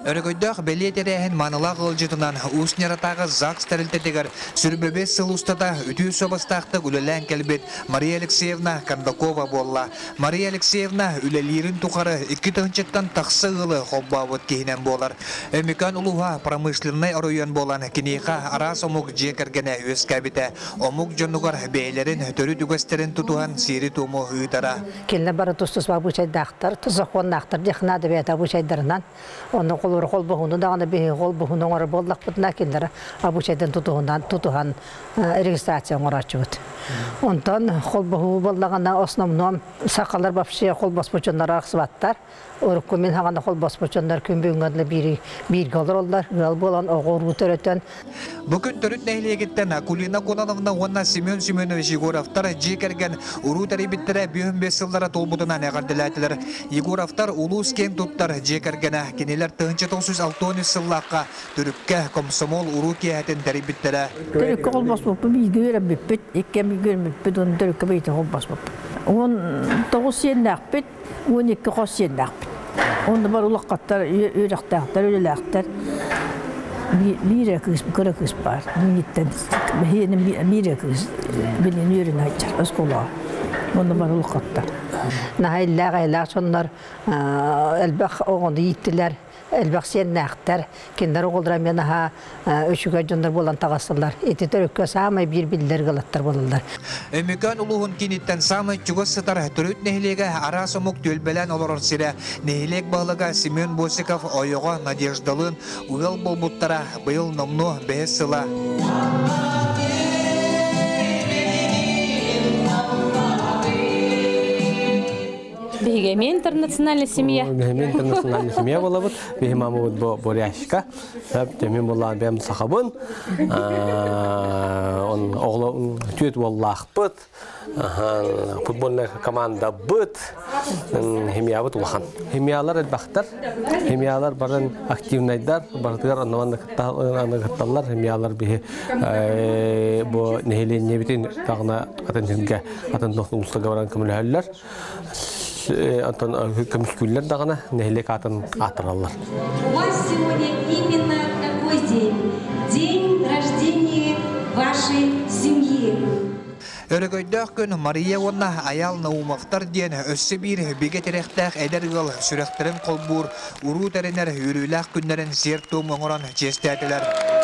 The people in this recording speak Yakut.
Өрөгөйдөөх бэлиэ тэрээһин маанылаах ыалдьытынан Уус Ньаратааҕы ЗАГС тэрилтэтигэр сүрбэбиэс сыл устата үтүө суобастаахтык үлэлээн кэлбит Мария Алексеевна Кондакова буолла. Мария Алексеевна үлэлиирин тухары 2 тыһыынчаттан тахса ыалы холбообут киһинэн буолар. Өймөкөөн улууһа промышленнай оройуон буолан, киниэхэ араас омук дьиэ кэргэнэ үөскээбитэ. Омук дьонугар бэйэлэрин төрүт үгэстэрин тутуһан сиэри-туому ыытара. Кинилэр бары тус-туспа обычайдаахтар, сокуоннаахтар диэх наада бэйэтэ обычайдарынан. Онно холобур холбоһууну даҕаны биһиги холбоһууну оҥорор буоллахпытына кинилэр обычайдан тутуһунан тутуһан регистрация оҥорооччубут. Онтон холбоһуу буоллаҕына основном сахалар вообще холбоспут дьоннор арахсыбаттар. Урукку мин хаҕана холбоспут дьоннор күн бүгүҥҥэ дылы бииргэ олороллор, ыал буолан оҕо-уруу төрөтөн. Бу күн Төрүт нэһилиэгиттэн Акулина Кононовна уонна Семен Семенович Егоровтар дьиэ кэргэн уруу тэрийбиттэрэ 55 сыллара туолбутунан эҕэрдэлээтилэр. Егоровтар улуус киэҥ туттар дьиэ кэргэнэ. Кинилэр 1963 сыллаахха Төрүккэ комсомол уруу киэһэтин тэрийбиттэрэ. Төрүккэ холбоспуппут бииргэ үөрэммиппит, икки бииргэ үөрэммиппит, уонна төрүккэ бэйэтэ холбоспуппут. 19 сиэннээхпит, 12 хос сиэннээхпит. Онно бар улахаттар, үөрэхтээхтэр, үлэлээхтэр. Биир кыыс, кыра кыыс баар. Миниттен биир кыыс билин үөрэнэ сылдьар оскуолаҕа. Онно бар улахаттар. Наһаа иллээх-эйэлээх дьоннор элбэх оҕону ииттилэр, элбэх сиэннээхтэр. Кинилэр оҕолоро эмиэ наһаа үчүгэй дьоннор буолан таҕыстылар. Ити төрүккэ саамай биир биллэр ыалаттар буолаллар. Өймөкөөн улууһун кииниттэн саамай чугас сытар Төрүт нэһилиэгэ араас омук түөлбэлээн олорор сирэ. Нэһилиэк баһылыга Семен Босиков ойоҕо Надеждалыын ыал буолбуттара быйыл номнуо бэһис сыла. Биһиги эмиэ интернациональная семья. Биһиги интернациональная семья буолабыт. Биһи мамабыт бу буряшка. Төмүн буллаан бэм сахабын. Он оҕоло түөт уоллаахпыт. Футбольная команда быт. Химиябыт улахан. Химиялар элбэхтэр. Химиялар барын активнайдар. Барытыгар оннуган кытталлар. Химиялар биһи бу нэһилиэнньэбитин тағына атын сиргэ атын улуустарга баран көмөлөһөллөр. Онтон көмүскүүллэр даҕаны нэһилиэк аатын ааттараллар. У вас сегодня именно такой день. День рождения вашей семьи. Өрөгөйдөөх күн Мария уонна Аял Наумовтар диэн өссө биир бигэ тирэхтээх эдэр ыал сүрэхтэрин холбуур, уруу тэринэр үөрүүлээх күннэрин сиэр-туом оҥорон чиэстээтилэр.